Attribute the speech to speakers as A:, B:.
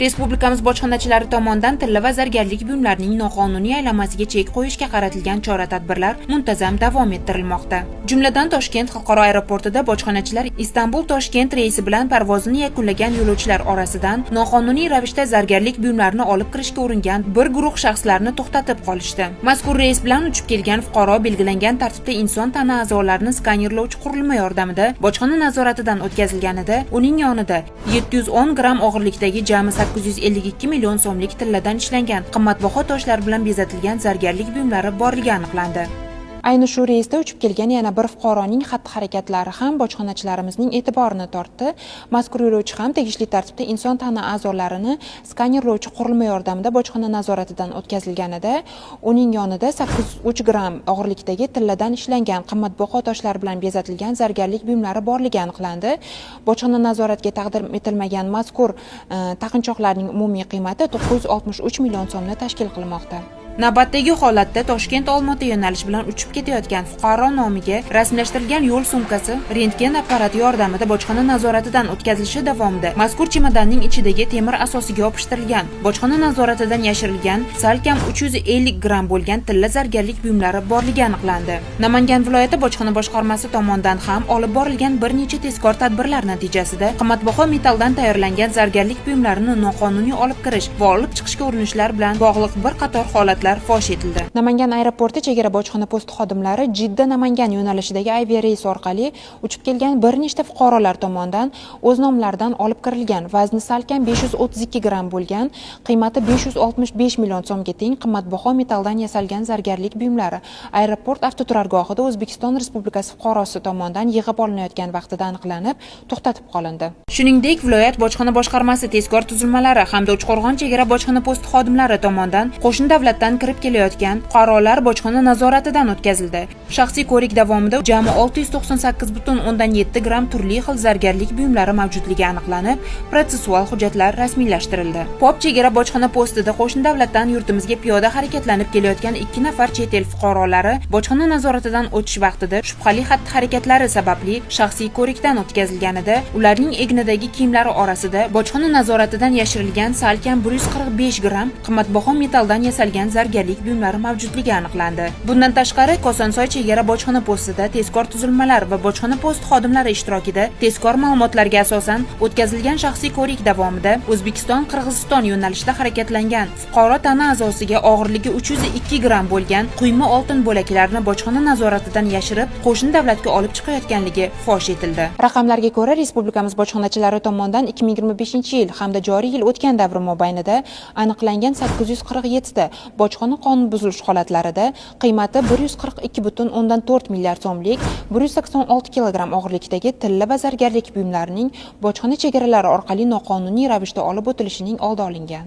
A: Respublikamiz bojxonachilari tomonidan tilla va zargarlik buyumlarining noqonuniy aylanmasiga chek qo'yishga qaratilgan chora-tadbirlar muntazam davom ettirilmoqda. Jumladan, Toshkent xalqaro aeroportida bojxonachilar Istanbul Toshkent reysi bilan parvozini yakunlagan yo'lovchilar orasidan noqonuniy ravishda zargarlik buyumlarini olib kirishga uringan bir guruh shaxslarni to'xtatib qolishdi. Mazkur reys bilan uchib kelgan fuqaro belgilangan tartibda inson tana a'zolarini skanerlovchi qurilma yordamida bojxona nazoratidan o'tkazilganida, uning yonida 710 gramm og'irlikdagi jami 852 million so'mlik tilladan ishlangan qimmatbaho toshlar bilan bezatilgan zargarlik buyumlari borligi aniqlandi. Ayni shu reysda uchib kelgan yana bir fuqaroning xatti-harakatlari ham bojxonachilarimizning e'tiborini tortdi. Mazkur yo'lovchi ham tegishli tartibda inson tana a'zolarini skanerlovchi qurilma yordamida bojxona nazoratidan o'tkazilganida, uning yonida 803 gramm og'irlikdagi tilladan ishlangan qimmatbaho toshlar bilan bezatilgan zargarlik buyumlari borligi aniqlandi. Bojxona nazoratiga taqdim etilmagan mazkur taqinchoqlarning umumiy qiymati 963 million so'mni tashkil qilmoqda. Navbatdagi holatda Toshkent Olmaota yo'nalishi bilan uchib ketayotgan fuqaro nomiga rasmiylashtirilgan yo'l sumkasi rentgen apparati yordamida bojxona nazoratidan o'tkazilishi davomida mazkur chemodanning ichidagi temir asosiga yopishtirilgan, bojxona nazoratidan yashirilgan salkam 350 gramm bo'lgan tilla zargarlik buyumlari borligi aniqlandi. Namangan viloyati bojxona boshqarmasi tomonidan ham olib borilgan bir necha tezkor tadbirlar natijasida qimmatbaho metalldan tayyorlangan zargarlik buyumlarini noqonuniy olib kirish va olib chiqishga urinishlar bilan bog'liq bir qator holatlar fosh etildi. Namangan aeroporti chegara bojxona posti xodimlari Jidda Namangan yo'nalishidagi aviareys orqali uchib kelgan bir nechta fuqarolar tomonidan o'z nomlaridan olib kirilgan, vazni salkam 532 gramm bo'lgan, qiymati 565 million so'mga teng qimmatbaho metalldan yasalgan zargarlik buyumlari aeroport avtoturargohida O'zbekiston Respublikasi fuqarosi tomonidan yig'ib olinayotgan vaqtida aniqlanib, to'xtatib qolindi. Shuningdek, viloyat bojxona boshqarmasi tezkor tuzilmalari hamda Uchqo'rg'on chegara bojxona posti xodimlari tomonidan qo'shni davlatdan kirib kelayotgan fuqarolar bojxona nazoratidan o'tkazildi. Shaxsiy ko'rik davomida jami 698,7 gramm turli xil zargarlik buyumlari mavjudligi aniqlanib, protsessual hujjatlar rasmiylashtirildi. Pop chegara bojxona postida qo'shni davlatdan yurtimizga piyoda harakatlanib kelayotgan ikki nafar chet el fuqarolari bojxona nazoratidan o'tish vaqtida shubhali xatti-harakatlari sababli shaxsiy ko'rikdan o'tkazilganida, ularning egnidagi kiyimlari orasida bojxona nazoratidan yashirilgan salkam 145 gramm qimmatbaho metalldan yasalgan zargarlik buyumlari mavjudligi aniqlandi. Bundan tashqari, Kosonsoy chegara bojxona postida tezkor tuzilmalar va bojxona posti xodimlari ishtirokida tezkor ma'lumotlarga asosan o'tkazilgan shaxsiy ko'rik davomida O'zbekiston Qirg'iziston yo'nalishida harakatlangan fuqaro tana a'zosiga og'irligi 302 gramm bo'lgan quyma oltin bo'laklarni bojxona nazoratidan yashirib, qo'shni davlatga olib chiqayotganligi fosh etildi. Raqamlarga ko'ra, respublikamiz bojxonachilari tomonidan 2025 yil hamda joriy yil o'tgan davri mobaynida aniqlangan 847 ta bojxona qonun buzilish holatlarida qiymati 142,4 milliard so'mlik 186 kilogramm og'irlikdagi tilla va zargarlik buyumlarining bojxona chegaralari orqali noqonuniy ravishda olib o'tilishining oldi olingan.